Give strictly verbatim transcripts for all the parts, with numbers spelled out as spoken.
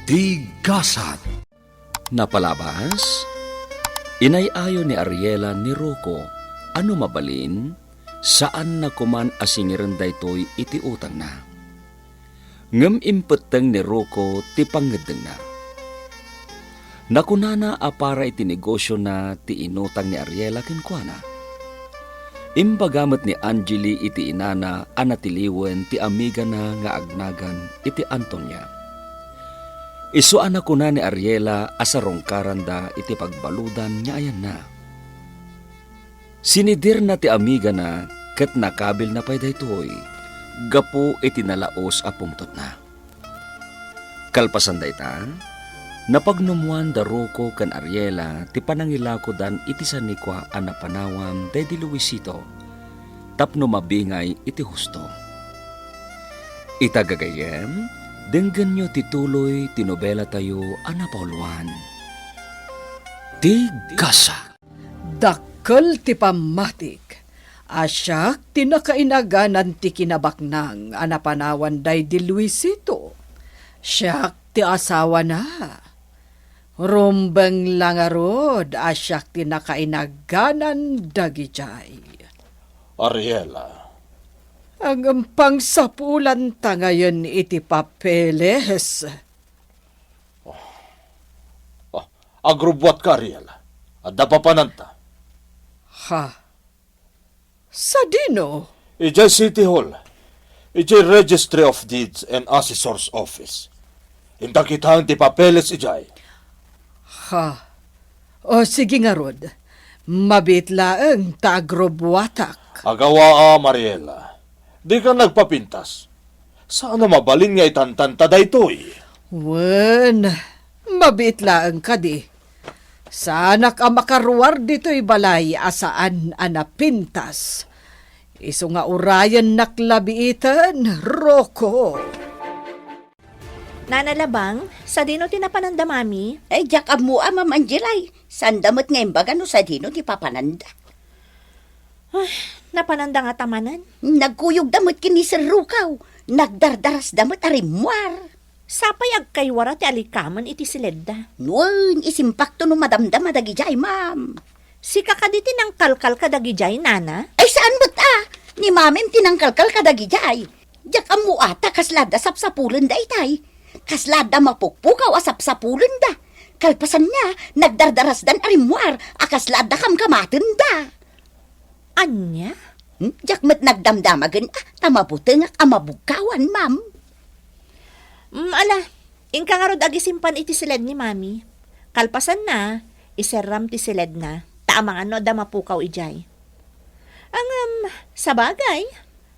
Ti Gasat. Napalabas, inay-ayo ni Ariela ni Rocco a no mabalin, saanna koman a singiren daytoy iti utangna. Ngem impetteng ni Rocco ti pangngeddengna. Nakunana a para iti negosiona ti inutang ni Ariela kenkuana. Imbaga met ni Angeli iti inana a natiliwen ti amigana nga agnagan iti Antonia. Isu a nakuna ni Ariela a sarungkaranda iti pagbaludan nga ayanna. Sinidirna ti amigana ket nakabilna pay daytoy gapu iti nalaus a pungtotna. Kalpasan dayta, napagnumoan da Rocco ken Ariela ti panangilakodan iti sanikua a napanawan daydi Luisito tapno mabingay iti husto. Ita gagayyem, denggenyo ti tuloy ti nobelatayo a napauluan, Ti Gasat. Dakkel ti pammatik a siak ti nakainaganan ti kinabaknang a napanawan daydi Luisito. Siak ti asawana. Rumbeng la ngarud a siak ti nakainaganan dagidiay. Ariela. Ngem pangsapulanta ngayen iti papeles. Oh, agrubbuatka, Ariela. Adda papananta. Ha? Sadino? Idiay City Hall. Idiay Registry of Deeds and Assessor's Office. Inta kitaen ti papeles idiay. Ha? O, sige ngarud. Mabiit laeng ta agrubbuatak. Agawaam, Ariela. Dika nagpapintas. Saan a mabalin nga itantanta daytoy. Wen, mabiit laeng kadi. Saanak a makaruar ditoy balay a saan a napintas. Isu nga urayennak la biiten, Rocco. Nana Labang, sadino ti napananda, Mami? Ay, diak ammo a, Ma'am Angel, ay. Saanda met nga imbaga no sadino ti papananda. Ay, napananda ngata manen. Nagkuyogda met ken ni Sir Rukaw. Nagdardarasda met a rimmuar. Sapay agkaywara ti alikamen iti siledda. Wen, isimpakto no madamdama dagidiay, ma'am. Sika kadi ti nangkalkal kadagidiay, nana? Ay, saan met a! Ni mamim ti nangkalkal kadagidiay. Diak ammo a ta kasla adda sapsapulenda itay. Kasla adda mapukpukaw a sapsapulenda. Kalpasanna, nagdardarasdan a rimmuar a kasla adda kamkamatenda. Ania? Hmm, diak met nagdamdamagen a ta mabutengak a mabugkawan, ma'am. Mm, ala, inka ngarud agisimpan iti siled ni Mami. Kalpasanna, iserram ti siledna, ta amangan no adda mapukaw idiay. Ngem, sabagay,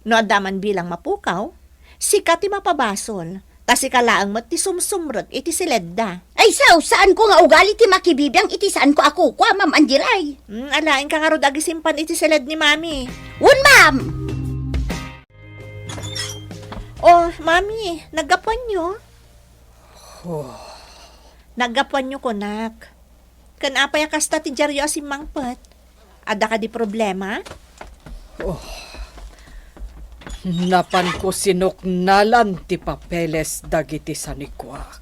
no adda man bilang mapukaw, sika ti mapabasol, ta sika laeng met ti sumsumrek iti siledda. Ay, sao, saanko nga ugali ti makibibiang iti saanko a kukua, Ma'am Angelay. Mm, ala, inka ngarud agisimpan iti siled ni Mami. Wen, ma'am! Oh, Mami, naggapuanyo? Oh. Naggapuanyo, kunak. Ken apay a kasta ti diaryo a simmangpet? Adda kadi problema? Oh. Napanko sinuknalan ti papeles dagiti sanikuak.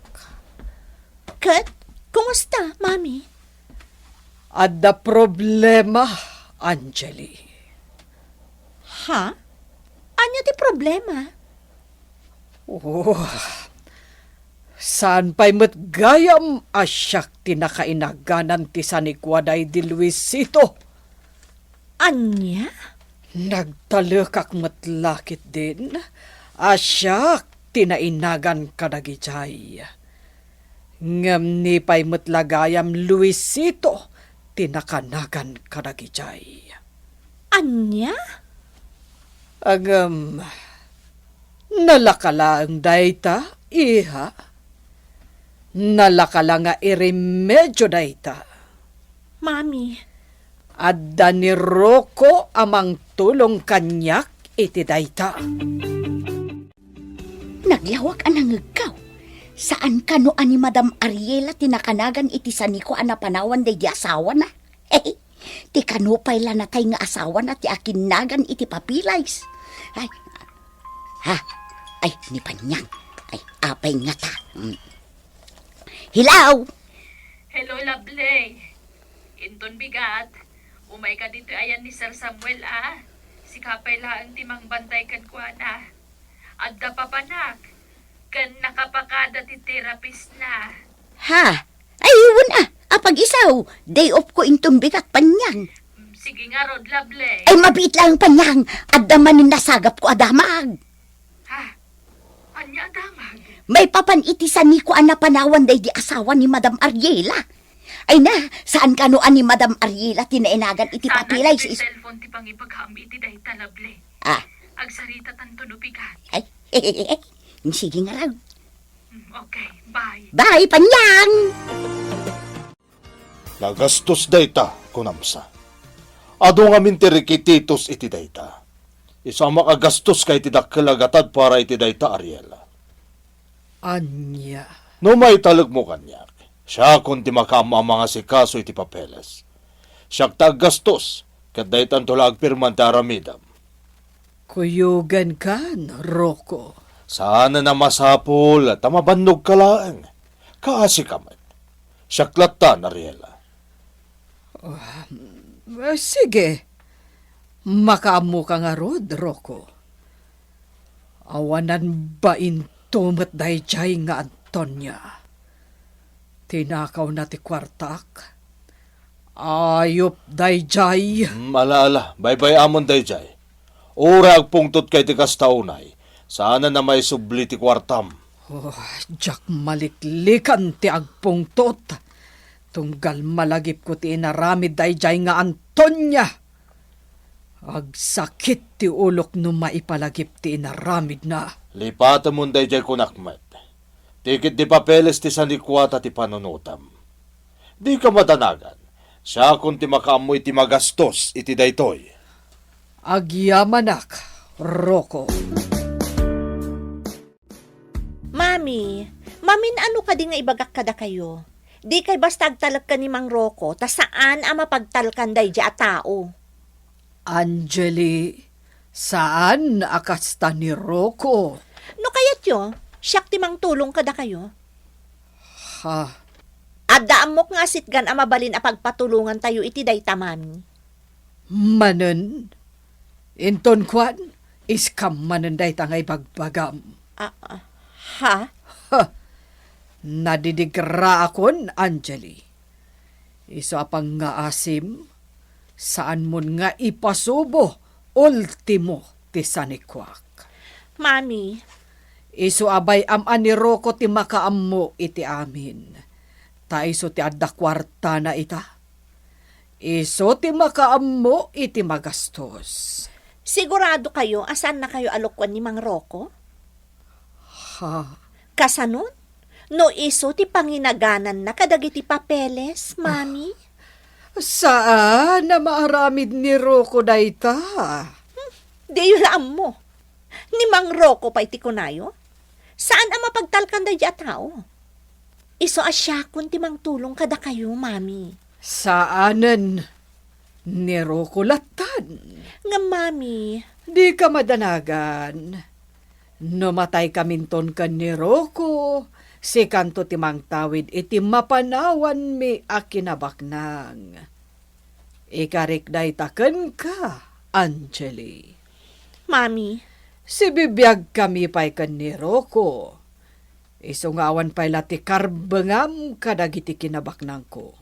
Ket, kumusta, Mami? Adda problema, Angeli. Ha? Ania ti problema? Oh, saan pay met gayam a siak ti nakainaganan ti sanikua daydi Luisito. Ania? Nagtalekak met la ketdin a siak ti nainagan kadagidiay. Ngem ni pay met la gayam Luisito ti nakanagan kadagidiay. Ania? Ngem, nalaka laeng dayta, iha. Nalaka la nga iremedio dayta. Mami. Adda ni Rocco a mangtulong kaniak iti dayta. Naglawag a nangegkaw. Saan kano a ni Madam Ariela ti nakanagan iti sanikua a napanawan daydi asawana? Ti kano pay la natay nga asawana ti akinnagan iti papeles. Ay, ha? Ay, ni Panyang. Ay, apay ngata? Mm. Hello? Hello, Lovely. Inton bigat, umayka ditoy ayan ni Sir Samuel, a. Sika pay laeng ti mangbantay kenkuana. Adda papanak, ken nakapakada ti therapist na. Ha? Ay, wen a, apag-isu, day off ko inton bigat, Panyang. Mm, sige ngarud, Lovely. Ay, mabiit laeng, Panyang. Adda manen nasagapko a damag. Ha? Ania a damag? Maipapan iti saniko a napanawan daydi asawa ni Madam Ariela. Ay na, saan kano a ni Madam Ariela ti nainagan iti papeles? Saan a ti cellphone ti pangibagam iti dayta, Lovely. Ah. Agsaritanto no bigat. Ay, sige ngarud. Mm, okay, bye. Bye, Panyang! Nagastos dayta, kunam sa. Adu ngamin ti requisitos iti dayta. Isu a makagastos ka iti dakkel a gatad para iti dayta, Ariela. Ania? No maitalekmo kaniak, siakon ti makaammo a mangasikaso iti papeles. Siak ti aggastos, ket daytanto la agpirman ti aramidem. Kuyogankan, Rocco. Saan a masapul ta mabannogka laeng. Kaasika met. Siak latta, Ariela. Ah, eh, sige. Makaammoka ngarud, Rocco. Awanan bainto met daydiay nga Antonia. Tinakawna ti kuartak. Ayup daydiay. Hmm, ala, ala. Baybay-amon daydiay. Uray agpungtotka iti kasta unay, saan a maisubli ti kuartam. Oh, diak maliklikan ti agpungtot. Tunggal malagipko ti inaramid daydiay nga Antonia. Agsakit ti ulok no maipalagip ti inaramidna. Lipatemon daydiay kunak met. Ti ketdi papeles ti sanikuata ti panunotam. Dika madanagan. Siakon ti makaammo iti magastos iti daytoy. Agyamanak, Rocco. Mami, mamin-ano kadi nga ibagak kadakayo? Dikay basta agtalek ken ni Mang Rocco, ta saan a mapagtalkan daydiay a tao. Angeli, saan a kasta ni Rocco. No kayatyo, siak ti mangtulong kadakayo. Ha? Adda ammok nga asitgan a mabalin a pagpatulongantayo iti dayta, Mami. Manen? Inton kuan, iskam manen dayta nga ibagbagam. Ah, ah, ha? Ha! Nadidigraakon, Angeli. Isu a pangngaasim, saanmon nga ipasubo, ultimo ti sanikuak. Mami. Isu a bay-am a ni Rocco ti makaammo iti amin. Ta isu ti adda kuartana ita. Isu ti makaammo iti magastos. Sigurado kayo a saan na kayo a lokwan ni Mang Rocco? Ha? Kasanon? No isu ti panginagananna kadagiti papeles, Mami? Saan a maaramid ni Rocco dayta. Hmm, diyo la ammo. Ni Mang Rocco pay ti kunayo? Saan a mapagtalkan daydi a tao? Isu a siakon ti mangtulong kadakayo, Mami. Saanen. Ni Rocco lattan. Ngem, Mami. Dika madanagan. No mataykaminton ken ni Rocco, sikanto ti mangtawid iti mapanawanmi a kinabaknang. Ikarik dayta kenka, Angeli. Mami. Sibibiagkami pay ken ni Rocco. Isu nga awan pay la ti karbengam kadagiti kinabaknangko.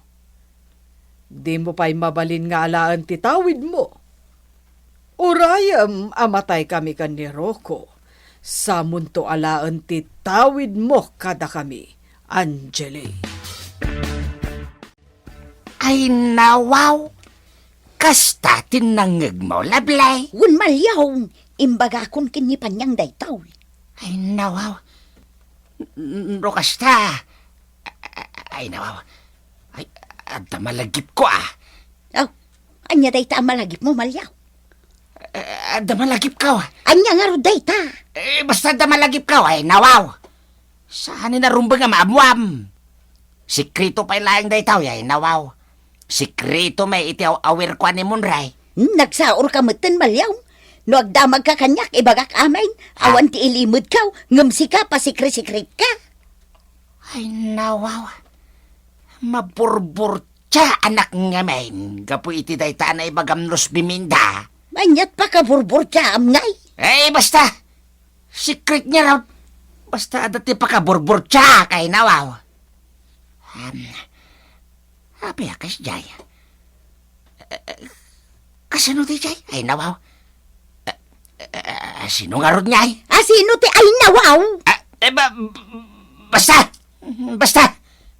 Dimo pay mabalin nga alaen ti tawidmo. Urayem a mataykami ken ni Rocco, samonto alaen ti tawidmo kadakami, Angeli. Ay, nawaw! Kasta ti nangngegmo, Lablay? Wen, Malyong, imbagakon ken ni Panyang daytoy. Ay, nawaw! N-, no kasta, ay, nawaw. Ay, adda malagipko, ah. Oh, ania dayta a malagipmo, Malyong? Eh, adda malagipko. Ania ngarud dayta? Eh, basta adda malagipko, ay, nawaw. Saan a rumbeng a maammuam? Sekreto pay laeng daytoy, ay, nawaw. Sekreto met iti aw-, awirko a ni Munray. Hmm, nagsaorka metten, Malyong. No agdamagka kaniak, ibagak amin. Ha? Awan ti ilimedko, ngem sika, pasikre-sikretka. Ay, nawaw. Maburburtiaanak ngamin gapu iti dayta a naibagam no biminda. Aniat pakaburburtiaam, ngay? Eh, basta. Secret ngarud. Basta adda ti pakaburburtiaak, ay, nawaw. Um, apay a kasdiay? Eh, eh, kasano ti jay? Ay, nawaw. Eh, eh, eh, sino ngarud ngay? A sino ti ay, nawaw? Ah, eh, ba, basta! Basta!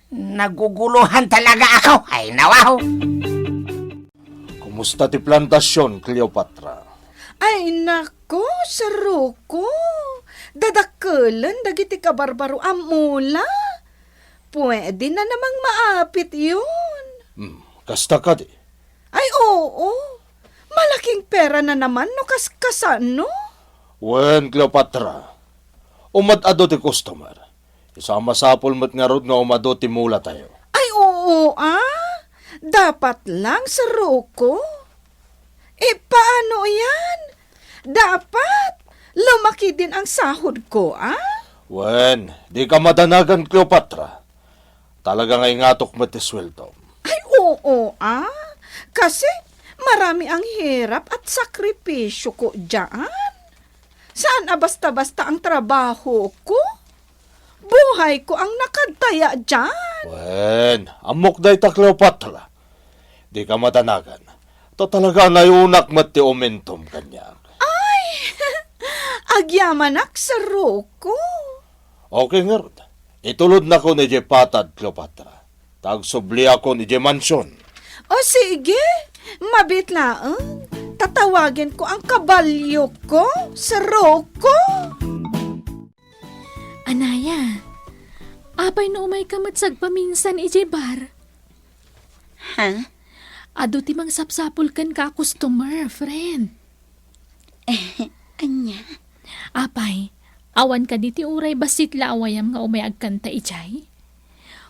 Nagugulohan talaga ako. Ay, nawaw! Kumusta ti plantasion, Cleopatra? Ay, nako, Sir Rocco. Dadakkelen dagiti kabarbaro a mula. Pwede na namang maapit yun. Hmm, kasta kadi? Ay, oo. Malaking pera na naman no kaskasano. Wen, Cleopatra. Umad-adu ti customer. Isu a masapul met ngarud nga umadu ti mulatayo. Ay, oo, ah. Dapat lang, Sir Rocco. Eh, paano yan? Dapat lumaki din ang sahod ko, ah? Wen, di ka madanagan, Cleopatra. Talaga nga ingatok met ti sueldo. Ay, oo, ah. Kasi marami ang hirap at sakripisyo ko diyan. Saan a basta-basta ang trabaho ko? Buhay ko ang nakadtaya diyan. Wen, ammok dayta, Cleopatra. Di ka madanagan. Ta talaga nayunak met ti umintom kaniak. Ay! Agyamanak, Sir Rocco. Okay ngarud. Itulodnakon idiay patad, Cleopatra. Ta agsubliakon idiay mansion. O sige, mabiit laeng. Tatawagen ko ang kabalyo ko, Sir Rocco. Anaya, apay no umayka met sagpaminsan idiay bar? Ha? Adu ti mangsapsapul kenka a customer, friend. Ania? Apay, awan kadi ti uray bassit la a wayam nga umay agkanta idiay?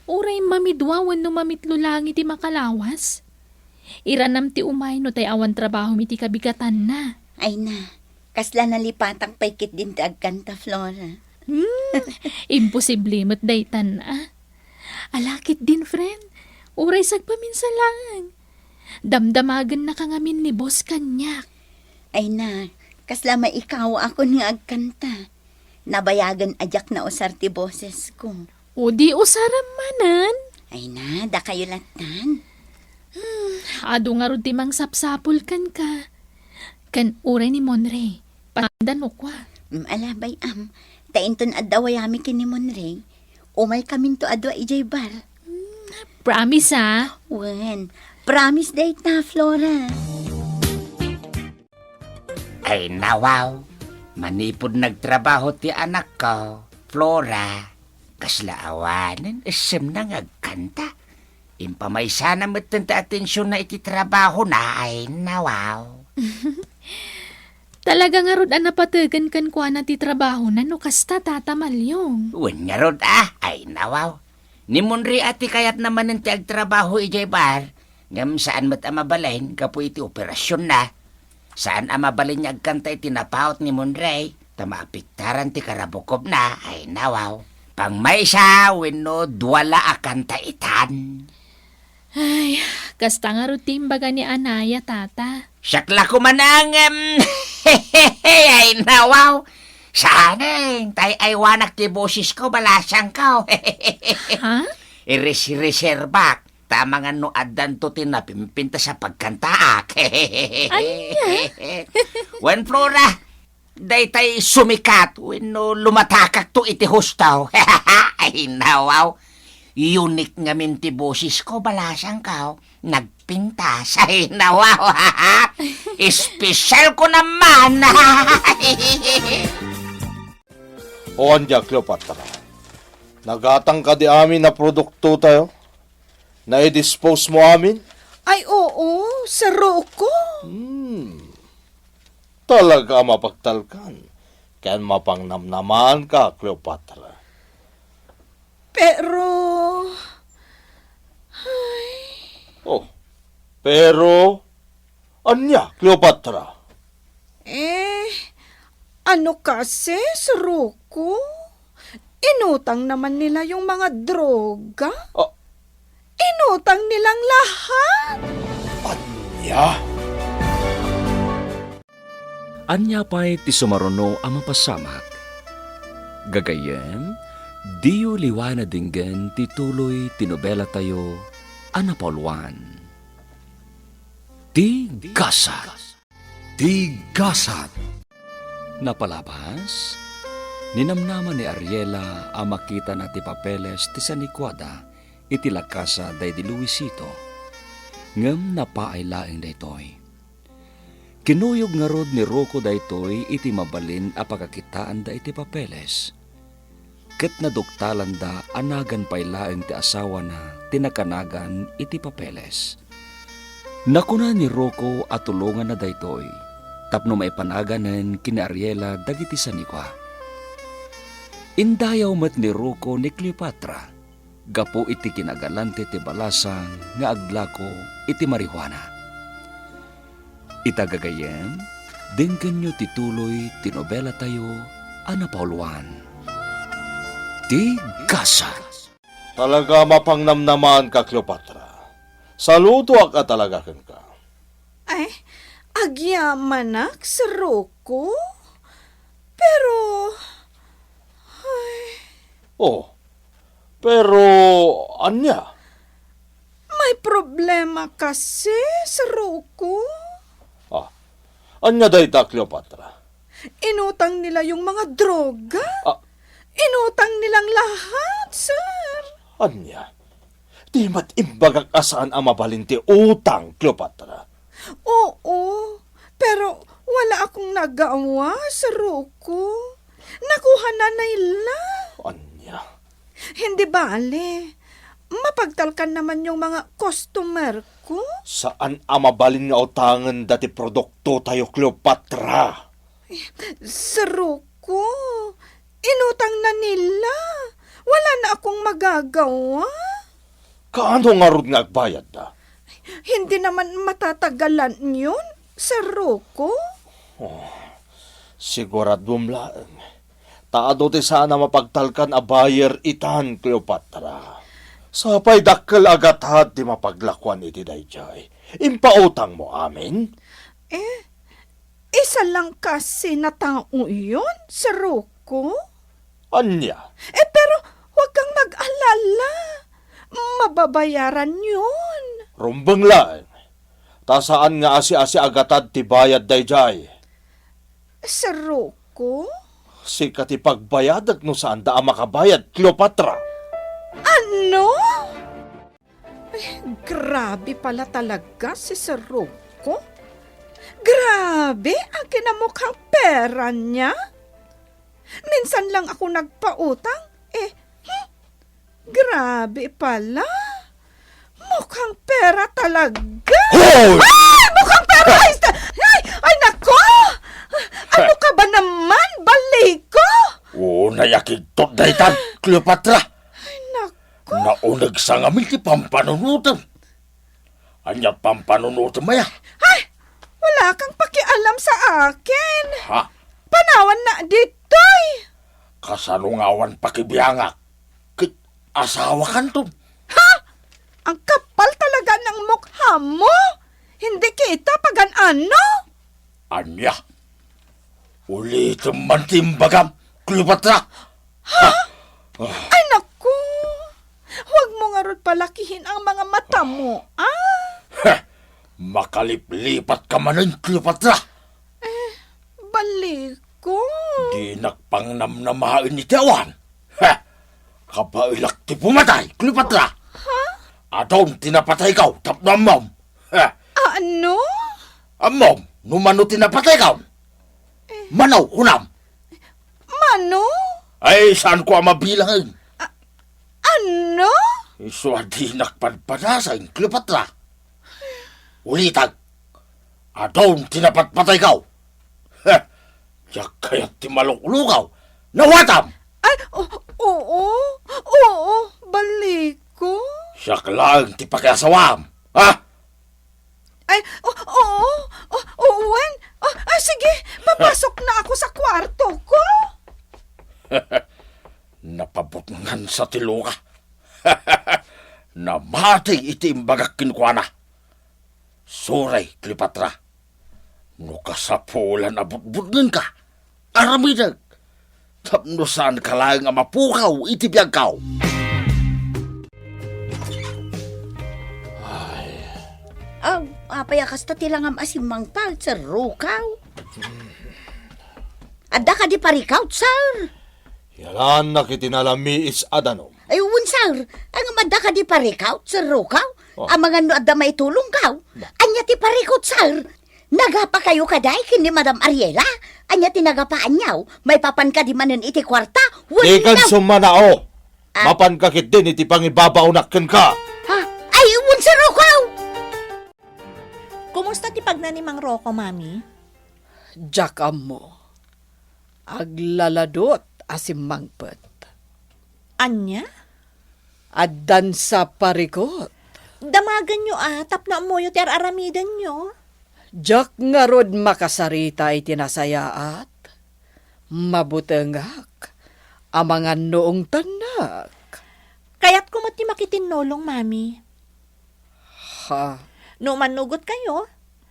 Uray mamidua wenno mamitlo laeng iti makalawas? Iranam ti umay no tay awan trabahom iti kabigatanna. Ay na, kasla nalipatak pay ketdin ti agkanta, Flora. Hmm, imposible met daytan, a. Ala ketdin, friend, uray sagpaminsan laeng. Damdamagennaka ngamin ni boss kaniak. Ay na, kasla maikawaakon nga agkanta. Nabayagen a diak nausar ti bosesko. O di usaram manen. Ay na, dakayo lattan. Hmm, adu ngarud ti mangsapsapul kenka. Ken uray ni Monray, paanda no kua. Mm, ala, bay-am. Ta inton adda wayami ken ni Monray, umaykaminto a dua idiay bar. Hmm, promise, a? Wen, promise dayta, Flora. Ay, nawaw. Manipud nagtrabaho ti anakko, Flora, kasla awanen, issemna nga agkanta. Impamaysana metten ti atensionna iti trabahona, ay, nawaw. Talaga ngarud a napategan kenkuana ti trabahona no kasta, Tata Malyong. Wen ngarud, a, ay, nawaw. Ni Monray a ti kayatna manen ti agtrabaho idiay bar, ngem saan met a mabalin gapu iti operasionna. Saan a mabalin nga agkanta iti napaut ni Monray, ta maapektaran ti karabukobna, ay nawaw. Pangmaysa wenno dua la a kanta itan. Ay, kasta ngarud ti imbaga ni Anaya, Tata. Siak la koma nangem. Ay, nawaw. Saanen, tay aywanak ti bosesko, balasangko. Ha? Iresreserbak, ta amangan no addanto ti napimpintas a pagkantaak. Ania? Wen, Flora, daytay sumikat wenno lumatakakto iti husto. Ay, nawaw. Unique ngamin ti bosesko, balasangko. Nagpintas. Ay, nawaw. Espesyal ko naman. O ania, Cleopatra? Nagatang kadi amin a produktotayo? Naidispose mo amin? Ay, oo, Sir Rocco. Hmm. Talaga a mapagtalkan ken mapangnamnamaanka, Cleopatra. Pero, ay. Oh, pero, ania, Cleopatra? Eh, ano kasi, Sir Rocco? Inutang naman nila yung mga droga? Ah. Inutang nilang lahat? Anya? Ania pay ti sumaruno a mapasamak? Gagayyem, diyo liwayen a denggen ti tuloy ti nobelatayo a napauluan, Ti Gasat. Ti Gasat. Napalabas, ninamnama ni Ariela a makitana ti papeles ti sanikuada iti lakasa daydi Luisito, ngem napaay laeng daytoy. Kinuyog ngarud ni Rocco daytoy iti mabalin a pagakitaanda iti papeles, ket naduktalanda a nagan pay laeng ti asawana ti nakanagan iti papeles. Nakuna ni Rocco a tulonganna daytoy tapno maipanaganen ken ni Ariela dagiti sanikua. Indayaw met ni Rocco ni Cleopatra gapu iti kinagalante ti balasang nga aglako iti marijuana. Ita gagayyem, denggenyo ti tuloy ti nobelatayo a napauluan, Ti Gasat. Talaga mapangnamnamaanka, Cleopatra. Saludoak a talaga kenka. Ay, agyamanak, Sir Rocco. Pero, ay. Oh, pero ania? May problema kasi, Sir Rocco. Ah, ania dayta, Cleopatra? Inutang nila yung mga droga. Ah. Inutang nilang lahat, sir. Ania? Di met imbagak a saan a mabalin ti utang, Cleopatra? Oo, pero wala akong nagawa, Sir Rocco. Nakuha na nila. Ania? Hindi bale. Mapagtalkan naman yung mga customer ko. Saan a mabalin nga utangen dati produkto tayo, Cleopatra? Sir Rocco, inutang na nila. Wala na akong magagawa. Kaano ngarud nga agbayadda? Hindi naman matatagalan yun, Sir Rocco. Oh, siguraduem laeng. Ta adu ti saan a mapagtalkan a buyer itan, Cleopatra. Sapay dakkel a gatad ti mapaglakuan iti daydiay. Impautangmo amin? Eh, isa lang kasi na tao yun, Sir Rocco. Ania? Eh, pero huwag kang mag-alala. Mababayaran yun. Rumbeng laeng. Ta saan nga asi-asi a gatad ti bayad daydiay. Sir Rocco? Sika ti pagbayadak no saanda a makabayad, Cleopatra. Ano? Ay, grabe pala talaga si Sir Rocco. Grabe ang kinamukhang pera niya. Minsan lang ako nagpautang, eh, hmm, grabe pala. Mukhang pera talaga. Hoy! Ay, mukhang pera! Ay, sa-, ay, ay, nako! Ano ka ba naman, Baliko? Unay a kidtot daytan, Cleopatra. Ay, nako. Nauneg sa ngamin ti pampanunotem. Ania pampanunotem aya? Ay, wala kang pakialam sa akin. Ha? Panawan na ditoy. Kasano nga awan pakibiangak? Ket asawakanton. Ha? Ang kapal talaga ng mukha mo. Hindi kita pagan-ano. Ania? Ulitem man ti imbagam, Cleopatra. Ha? Ah. Ay, naku! Huwag mo ngarud palakihin ang mga mata mo, ah? Heh! Makaliplipat ka manen, Cleopatra. Eh, Baliko. Dinak pangnamnamaen iti awan. Heh! Kabaelak ti pumatay, Cleopatra. Ha? Adun ti napataykaw tapno ammom. Heh! Ano? Ammom no mano ti napataykaw? Eh. Mano, kunam? Mano? Ay, saanko a mabilang. A-, ano? Isu a dinak padpadasen, Cleopatra. Ulitek, adun ti napatpataykaw. Heh, diak kayat ti maluklukaw. Nawatam! Ay, o-, oo, oo, Baliko. Siak laeng ti pakiasawaam. Ha? Ay, o-, oo, o-, oo, wen. O, ah, sige, papasok na ako sa kwarto ko. Nap- Putngansa ti luka. Namati iti imbagak kenkuana. Sorry, Cleopatra. No kasapulan a butbutngenka, aramidek tapno saanka laeng a mapukaw iti biagko. Ay. Aw, apay a kasta ti langam a simmangpet, Sir Rokaw? Adda kadi parikut, sir? Yalannak iti nalamiis a danum. Ay, wen, sir. Ngem adda kadi parikut, Sir Rokaw? Oh. Amangan no adda maitulongkaw. Ba? Ania ti parikut, sir? Nagapakayo kadi ken ni Madam Ariela? Ania ti nagapaanyo? Maipapan kadi manen iti kuarta? Wen, Dikan sir. Sumanao. Ah. Mapanka ketdin iti pangibabaonak kenka. Ha? Ay, wen, Sir Rokaw! Kumusta ti pagna ni Mang Rocco, Mami? Diak ammo. Aglaladut a simmangpet. Ania? Addansa parikut. Damagenyo a, tapno ammoyo ti ar-aramidenyo. Diak ngarud makasarita iti nasayaat. Mabutengak. Amangan no ungtannak. Kayatko met ti makitinnulong, Mami. Ha? No mannugotkayo,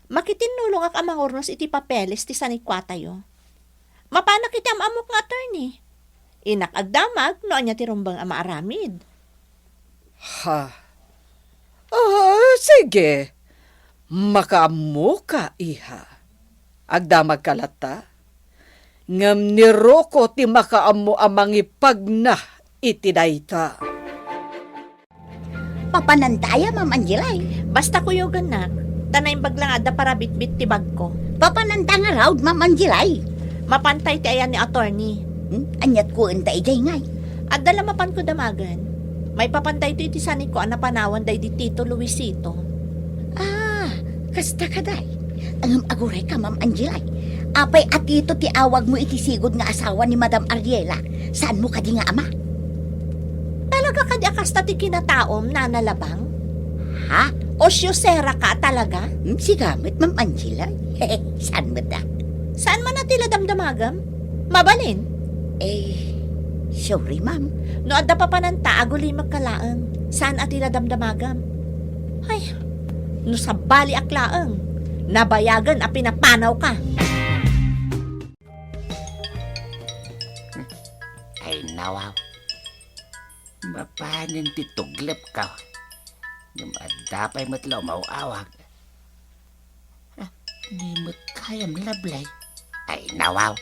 makitinnulongak a mangurnos iti papeles ti sanikuatayo. Mapanak iti am-ammok nga attorney. Innak agdamag no ania ti rumbeng a maaramid. Ha? Ah, sige. Makaammoka, iha. Agdamagka latta? Ngem ni Rocco ti makaammo a mangipagna iti dayta. Papananta aya, Ma'am Angelay? Basta kuyogennak, ta naimbag la nga adda parabitbit ti bagko. Papananta ngarud, Ma'am Angelay? Mapanta iti ayan ni attorney. Hmm? Aniat kuenta idiay ngay? Adda la mapanko damagen. Maipapan daytoy iti saniko a napanawan daydi Tito Luisito. Ah, kasta kadi. Ngem agurayka, Ma'am Angelay. Apay a Tito ti awagmo iti sigud nga asawa ni Madam Ariela? Saanmo kadi nga ama? Talaga kadi a kasta ti kinataom, Nana Labang? Ha? Osyoseraka talaga? Hmm, sigamet, Ma'am Angelay. Saan met a? Saan man a ti la damdamagem? Mabalin? Eh, sorry, ma'am. No adda papananta, agulimekka laeng. Saan a ti la damdamagem? Ay, no sabaliak laeng, nabayagen a pinapanawka. Ay, nawaw. Mapanen ti tuglepko. Ngem adda pay met la umaw-awag. Ah, ni met kayam, Lablay. Ay, nawaw.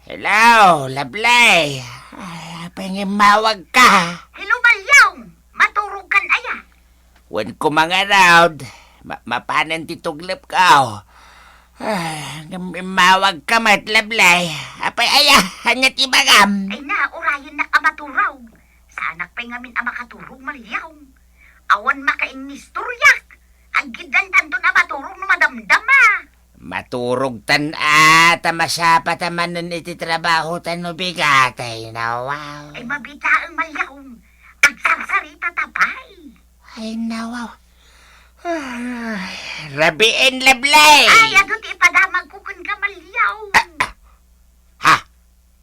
Hello, Lablay. Ay, apay nga immawagka? Hello, Malyong. Maturogkan aya? Wen ko mangarud. Ma-, mapanen ti tuglepko. Ah, ngem immawagka met, Lablay. Apay aya, ania ti ibagam? Ay na, urayennak a maturog. Saanak pay ngamin a makaturog, Malyong. Awan makainnistoriak. Aggiddantanton a maturog no madamdama. Maturogtan a, ta masapata manen iti trabaho ta no bigat, ay, nawaw. Ay, mabitaen, Malyong. Agsarsarita ta pay. Ay, nawaw. Ay, rabiin, Lablay. Ay, adu ti ipadamagko kenka, Malyong. Ah, ah. Ha?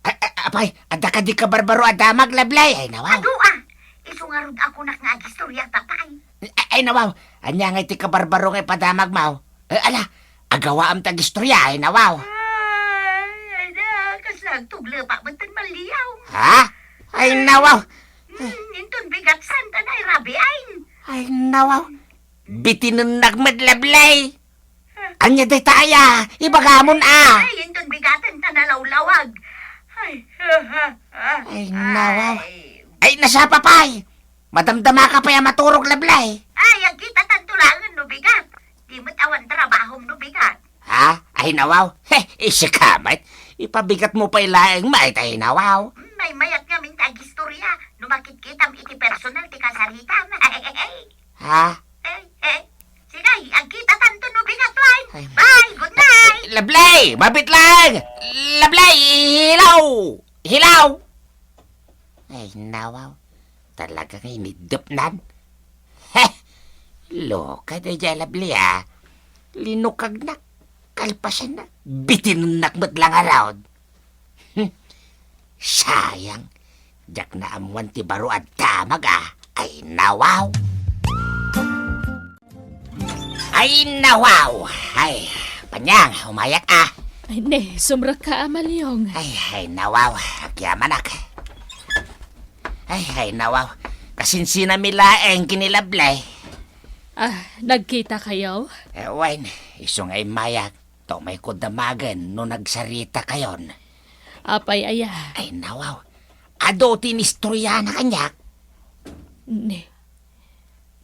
A-, a-, apay, adda kadi kabarbaro a damag, Lablay? Ay, nawaw. Adu a, isu ngarud a kunak nga agistorya ta pay. Ay, ay, nawaw. Ania ngay ti kabarbaro nga ipadamagmo? Eh, ala, agawaam ti agistorya, ay, nawaw. Ay, ay, da, kasla agtuglepa met ten, Malyong. Ha? Ay, nawaw. Hmm, inton bigat saan ta nairabiin. Ay, nawaw. Bitinennak met, Lablay. Ania dayta aya? Ibagamon a. Ay, inton bigaten ta nalawlawag. Ay, ah, ah, ah. Ay, nawaw. Ay. Ay, nasapa pay. Madamdamaka pay a maturog, Lablay. Ay, agkitatanto laengen no bigat. Di met awan trabahom no bigat. Ha? Ay, nawaw. He, isika met. Ipabigatmo pay laeng met, ay, nawaw. Hmm, maymayat ngamin ti agistorya no makitkitam iti personal ti kasaritam. Ha? Eh, eh. Sige, agkitatanto no bigat, ay. Ay. Bye, good night. Lablay, mabit lang. Lablay, hilaw. Hilaw. Ay, nawaw. Talaga nga iniddepnan. Heh, loka daydiay Lablay, ah. Linukagnak. Kalpasannak. Bitinennak met lang ngarud. Hmm. Sayang, diak naammuan ti baro a damag, a. Ay, nawaw! Ay, nawaw! Ay, Panyang, umayak, a. Ay, ne, sumrekka, a Maliong. Ay, ay, nawaw, agyamanak. Ay, ay, nawaw, kasinsinami laeng ken ni Lovely. Ah, nagkitakayo? Eh, wen, isu nga immayak, ta umayko damagen no nagsarita kayon. Apay aya? Ay, nawaw. Adu ti inistoriana kaniak. Ne.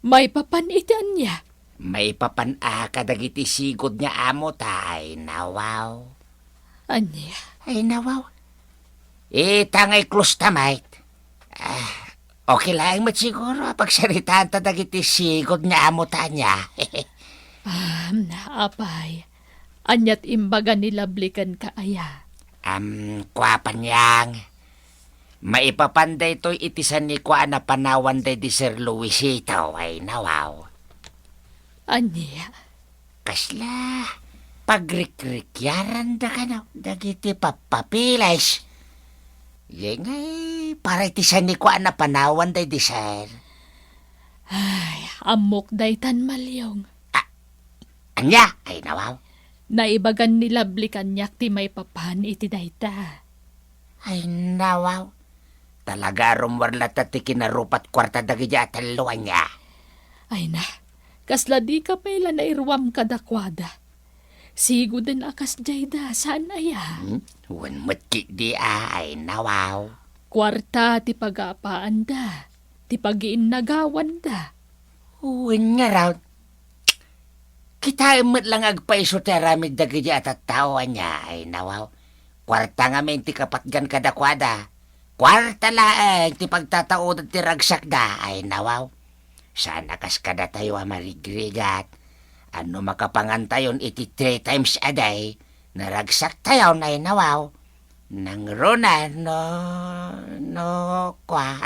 Maipapan iti ania? Maipapan a kadagiti sigud nga amo ta, ay, nawaw. Ania? Ay, nawaw. Ita nga i-close ta met. Ah, okay laeng met siguro a pagsaritaanta dagiti sigud nga amo ta ania. Ah, apay. Aniat imbaga ni Lovely kenka aya? Am, kua, Panyang. Maipapan daytoy iti sanikua a napanawan daydi Sir Luisito, ay, nawaw. Ania? Kasla, pagrikrikyaranda kano dagiti pappapiles. Yengay, para iti sanikua a napanawan daydi Sir. Ay, ammok daytan, Maliong. Ah, ania? Ay, nawaw. Naibagan ni Lovely kaniak ti maipapan iti dayta. Ay, nawaw. Talaga a rummuar latta ti kinarupat kuarta dagiti a tallo, ania? Ay na, kasla dika pay la nairuam kadakuada. Siguden a kasdiayda, saan aya? Hmm? Wen met ketdi a, ay, nawaw. Kuarta ti pagaapaanda, ti pagiinnagawanda. Wen ngarud, kitaem met la nga agpaiso ti aramid dagiti a tattao, ania, ay, nawaw. Kuarta ngamin ti kapatgan kadakuada. Kuarta laeng ti pagtataoden ti ragsakda, ay, nawaw. Saan a kas kadatayo a marigrigat. Ano makapangantayon iti three times a day, naragsaktayon, ay, nawaw. Nangruna no, no, kua.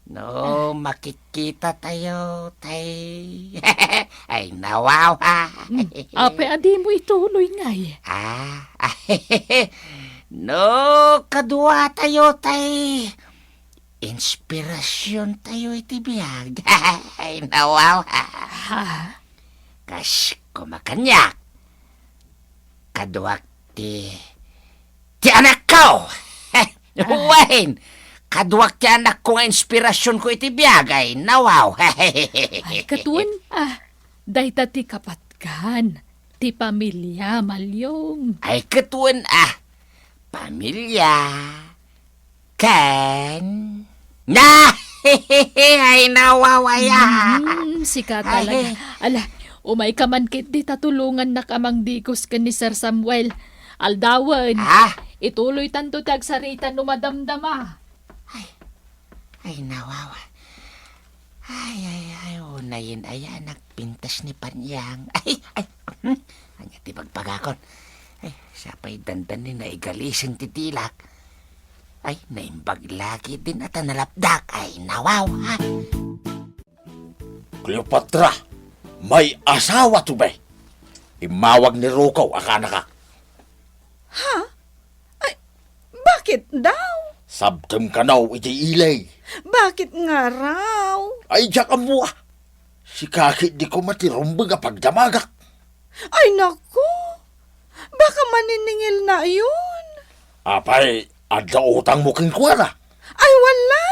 No, ah, makikita tayo, tay. Ay, nawaw, ha? Hmm, apay a dimo ituloy, ngay? Ah, no, kadua tayo, tay. Inspirasyon tayo iti biag. Ay, nawaw, ha? Ha? Kas kumakaniak. Kaduak ti, ti anakko! Ah. Wen, kaduak ti anakko nga inspirasyonko iti biag, ay, nawaw. Ay, ket wen, ah, dayta ti kapatgan, ti pamilia, Maliong. Ay, ket wen, ah, pamilia. Ken? Na! Ay, nawawaya! Hmm, sika talaga. Ay. Ala, umayka man ketdi ta tulongannak a mangdikos ken ni Sir Samuel. Aldawen, ah, ituloytanto ti agsarita no madamdama. Ay, ay, nawawa. Ay, ay, ay, unayen aya nagpintas ni Panyang. Ay, ay, hmm, ania ti bagbaga kon? Ay, sapay dandan ni naigalisen ti dilak. Ay, naimbag lagi din at nalapdak. Ay, nawaw, ha? Cleopatra, may asawa to, be. Immawag ni Rukaw a kanaka. Ha? Ay, bakit daw? Sabtem kano iti ili. Bakit nga raw? Ay, diak ammo, ah. Sika ketdi koma ti rumbeng a pagdamagak. Ay, naku! Baka maniningilnayon. Apay, adda utangmo kenkuana? Ay, wala.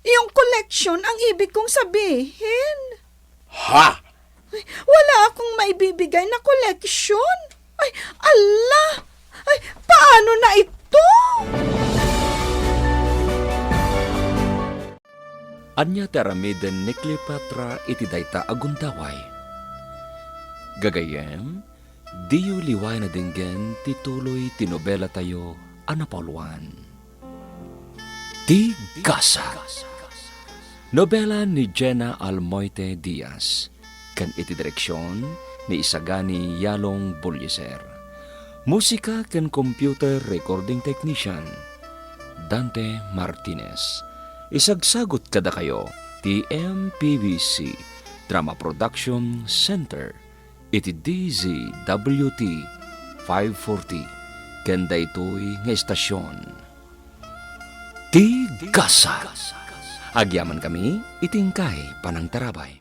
Yung koleksyon ang ibig kong sabihin. Ha? Ay, wala akong maibibigay na koleksyon. Ay, ala! Ay, paano na ito? Ania ti aramiden ni Cleopatra iti dayta a gundaway? Gagayyem, diyo liwayan a denggen ti tuloy ti nobelatayo a napauluan. Ti Gasa. Nobela ni Jenna Almoite Diaz, ken iti direksion ni Isagani Yalong Bullieser. Musika ken computer recording technician, Dante Martinez. Isagsagut kadakayo ti M P B C Drama Production Center iti D Z W T five forty, ken daytoy nga estasion. Ti Gasa. Agyamankami iti inkay panangtarabay.